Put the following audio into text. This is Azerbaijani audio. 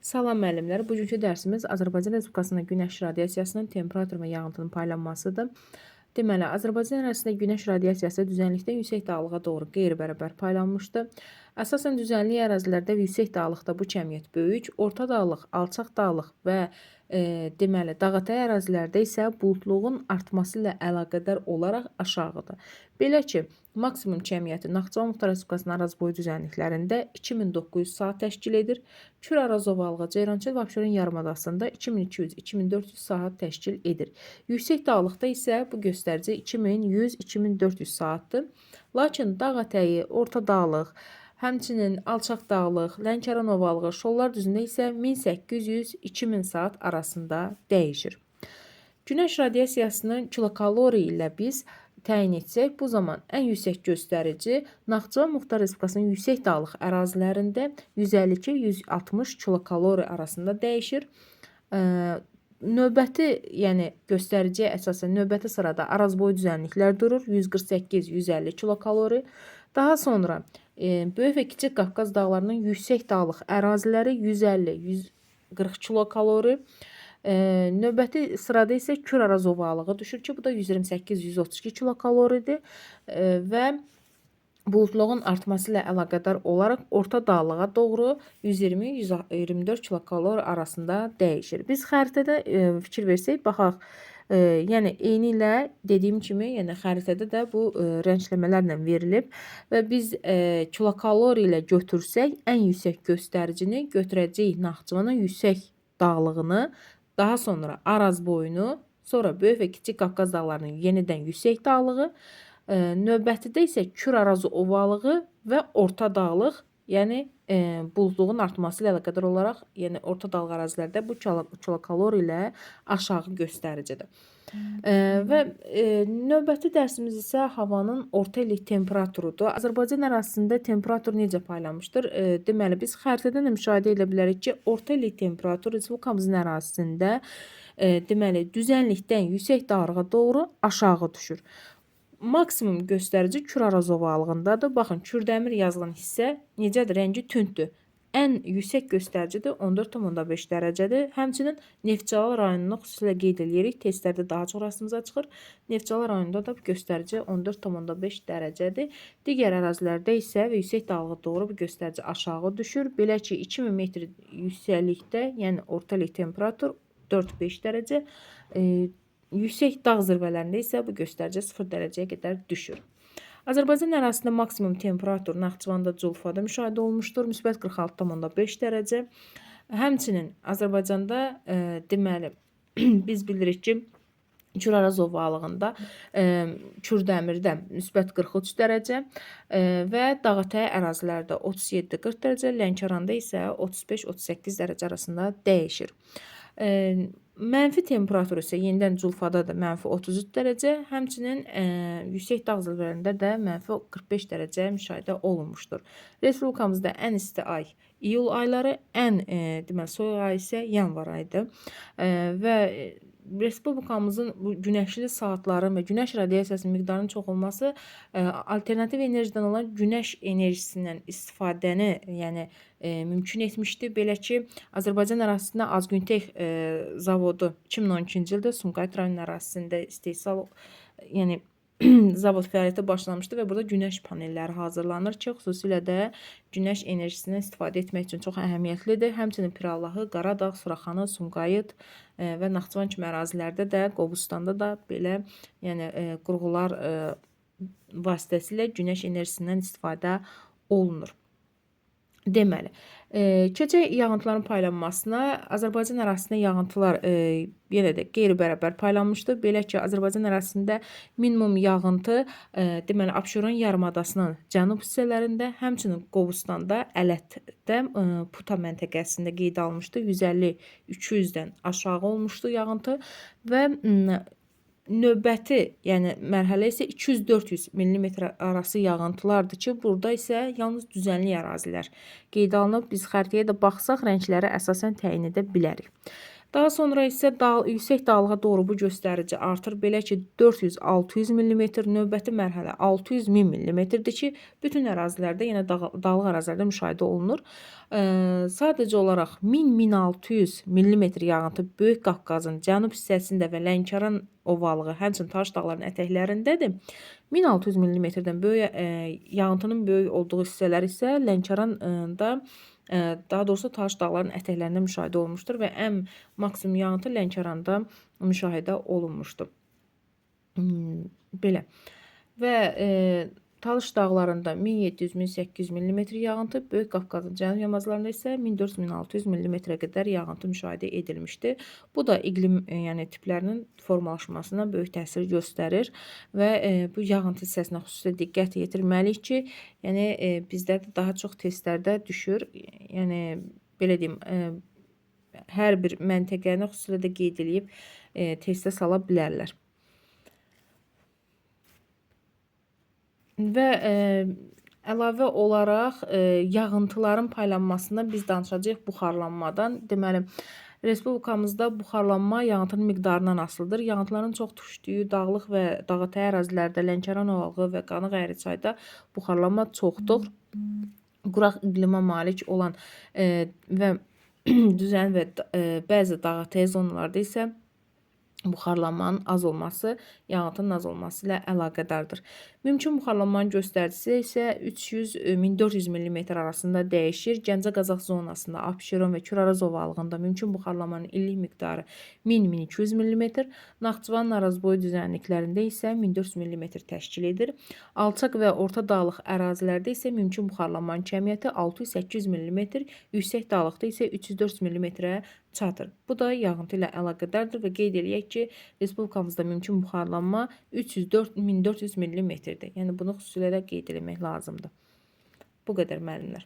Salam müəllimlər, bugünkü dərsimiz Azərbaycan Respublikasında günəş radiasiyasının temperatur və yağıntının paylanmasıdır. Deməli, Azərbaycan ərazisində günəş radiasiyası düzənlikdən yüksək dağlığa doğru qeyri-bərabər paylanmışdır. Əsasən düzənlik ərazilərdə və yüksək dağlıqda bu kəmiyyət böyük, orta dağlıq, alçaq dağlıq və deməli, dağətəyi ərazilərdə isə buludluğun artması ilə əlaqədar olaraq aşağıdır. Belə ki, maksimum kəmiyyəti Naxçıvan Muxtar Respublikasının Arazboyu düzənliklərində 2900 saat təşkil edir. Kür Araz ovalığı, Ceyrançöl və Abşeron yarımadasında 2200-2400 saat təşkil edir. Yüksək dağlıqda isə bu göstərici 2100-2400 saatdır. Lakin dağ ətəyi, orta dağlıq, həmçinin alçaq dağlıq, Lənkəran ovalığı, Şollar düzündə isə 1800-2000 saat arasında dəyişir. Günəş radiasiyasının kilokalori ilə biz təyin etsək, bu zaman ən yüksək göstərici Naxçıvan Muxtar Respublikasının yüksək dağlıq ərazilərində 152-160 kilokalori arasında dəyişir. Növbəti, yəni göstəriciyə əsasən növbəti sırada Arazboyu düzənliklər durur 148-150 kilokalori. Daha sonra Böyük və Kiçik Qafqaz dağlarının yüksək dağlıq əraziləri 150-140 kilokalori. Növbəti sırada isə Kür Araz ovalığı düşür ki, bu da 128-132 kilokaloridir və buludluğun artması ilə əlaqədar olaraq orta dağlığa doğru 120-124 kilokalori arasında dəyişir. Biz xəritədə fikir versək, baxaq, yəni eynilə dediyim kimi, yəni xəritədə də bu rəngləmələrlə verilib və biz kilokalori ilə götürsək, ən yüksək göstəricini götürəcəyik Naxçıvanın yüksək dağlığını, daha sonra Arazboyunu, sonra Böyük və Kiçik Qafqaz dağlarının yenidən yüksək dağlığı, növbətidə isə Kür Araz ovalığı və orta dağlıq, yəni buludluğun artması ilə əlaqədar olaraq, yəni orta dağlıq ərazilərdə bu kilokalori ilə aşağı göstəricidir. Və növbəti dərsimiz isə havanın orta illik temperaturudur. Azərbaycan ərazisində temperatur necə paylanmışdır? Deməli, biz xəritədən də müşahidə edə bilərik ki, orta illik temperatur respublikamızın ərazisində deməli, düzənlikdən yüksək dağlığa doğru aşağı düşür. Maksimum göstərici Kür Araz ovalığındadır. Baxın, Kürdəmir yazılan hissə necədir? Rəngi tündür. Ən yüksək göstəricidir 14,5 dərəcədir. Həmçinin Neftçala rayonunu xüsusilə qeyd eləyirik. Testlərdə daha çox rastımıza çıxır. Neftçala rayonunda da bu göstərici 14,5 dərəcədir. Digər ərazilərdə isə və yüksək dağlığa doğru bu göstərici aşağı düşür. Belə ki, 2000 metr yüksəklikdə, yəni orta illik temperatur 4-5 dərəcə. Yüksək dağ zirvələrində isə bu göstərici 0 dərəcəyə qədər düşür. Azərbaycan ərazisində maksimum temperatur Naxçıvanda, Culfada müşahidə olunmuşdur. Müsbət 46,5 dərəcə. Həmçinin Azərbaycanda deməli biz bilirik ki, Kür Araz ovalığında, Kürdəmirdə müsbət 43 dərəcə və dağətəyi ərazilərdə 37-40 dərəcə, Lənkəranda isə 35-38 dərəcə arasında dəyişir. Mənfi temperatur isə yenidən Culfada da mənfi 33 dərəcə, həmçinin yüksək dağ zirvələrində də mənfi 45 dərəcə müşahidə olunmuşdur. Respublikamızda ən isti ay iyul ayları, ən deməli soyuq ay isə yanvar ayıdır. Və respublikamızın bu günəşli saatların və günəş radiasiyasının miqdarının çox olması alternativ enerjidən olan günəş enerjisindən istifadəni, yəni mümkün etmişdi. Belə ki, Azərbaycan ərazisində Azgüntek zavodu 2012-ci ildə Sumqayıt rayonunun ərazisində istehsal, yəni zavod fəaliyyətə başlamışdı və burada günəş panelləri hazırlanır ki, xüsusilə də günəş enerjisindən istifadə etmək üçün çox əhəmiyyətlidir. Həmçinin Pirallahı, Qaradağ, Suraxanı, Sumqayıt və Naxçıvan kimi ərazilərdə də, Qobustanda da belə, yəni qurğular vasitəsilə günəş enerjisindən istifadə olunur. Deməli, keçək yağıntıların paylanmasına. Azərbaycan ərazisində yağıntılar yenə də qeyri-bərabər paylanmışdır. Belə ki, Azərbaycan ərazisində minimum yağıntı deməli Abşeron yarımadasının cənub hissələrində, həmçinin Qobustanda, Ələtdə, Puta məntəqəsində qeydə alınmışdı. 150-200-dən aşağı olmuşdu yağıntı və növbəti, yəni mərhələ isə 200-400 millimetr arası yağıntılardır ki, burada isə yalnız düzənlik ərazilər qeydə alınıb. Biz xəritəyə də baxsaq, rəngləri əsasən təyin edə bilərik. Daha sonra isə yüksək dağlığa doğru bu göstərici artır. Belə ki, 400-600 mm, növbəti mərhələ 600-1000 mm-dir ki, bütün ərazilərdə, yəni dağlıq ərazilərdə müşahidə olunur. Sadəcə olaraq 1000-1600 mm yağıntı Böyük Qafqazın cənub hissəsində və Lənkəran ovalığı, həmçinin Talış dağlarının ətəklərindədir. 1600 mm-dən böyük yağıntının böyük olduğu hissələr isə Lənkəranda, daha doğrusu Talış dağlarının ətəklərində müşahidə olunmuşdur və ən maksimum yağıntı Lənkəranda müşahidə olunmuşdur. Belə. Və Talış dağlarında 1700-1800 mm yağıntı, Böyük Qafqazın cənub yamaclarında isə 1400-1600 mm-ə qədər yağıntı müşahidə edilmişdi. Bu da iqlim yəni tiplərinin formalaşmasına böyük təsir göstərir və bu yağıntı hissəsinə xüsusilə diqqət yetirməliyik ki, yəni bizdə də daha çox testlərdə düşür. Yəni belə deyim, hər bir məntəqəni xüsusilə də qeyd eləyib testə sala bilərlər. Və əlavə olaraq yağıntıların paylanmasından biz danışacağıq buxarlanmadan. Deməli, respublikamızda buxarlanma yağıntının miqdarından asılıdır. Yağıntıların çox düşdüyü dağlıq və dağətəyi ərazilərdə, Lənkəran ovalığı və Qanıq Əyriçayda buxarlanma çoxdur. Quraq iqlimə malik olan və düzən və bəzi dağətəyi zonalarda isə buxarlanmanın az olması yağıntının az olması ilə əlaqədardır. Mümkün buxarlanmanın göstəricisi isə 300-1400 mm arasında dəyişir. Gəncə-Qazax zonasında, Abşeron və Kür-Araz ovalığında mümkün buxarlanmanın illik miqdarı 1000-1200 mm, Naxçıvan Arazboyu düzənliklərində isə 1400 mm təşkil edir. Alçaq və orta dağlıq ərazilərdə isə mümkün buxarlanmanın kəmiyyəti 600-800 mm, yüksək dağlıqda isə 300-400 mm-ə çatır. Bu da yağıntı ilə əlaqədardır və qeyd eləyək ki, respublikamızda mümkün buxarlanma 304-1400 mm-dir. Yəni bunu xüsusilə də qeyd eləmək lazımdır. Bu qədər müəllimlər.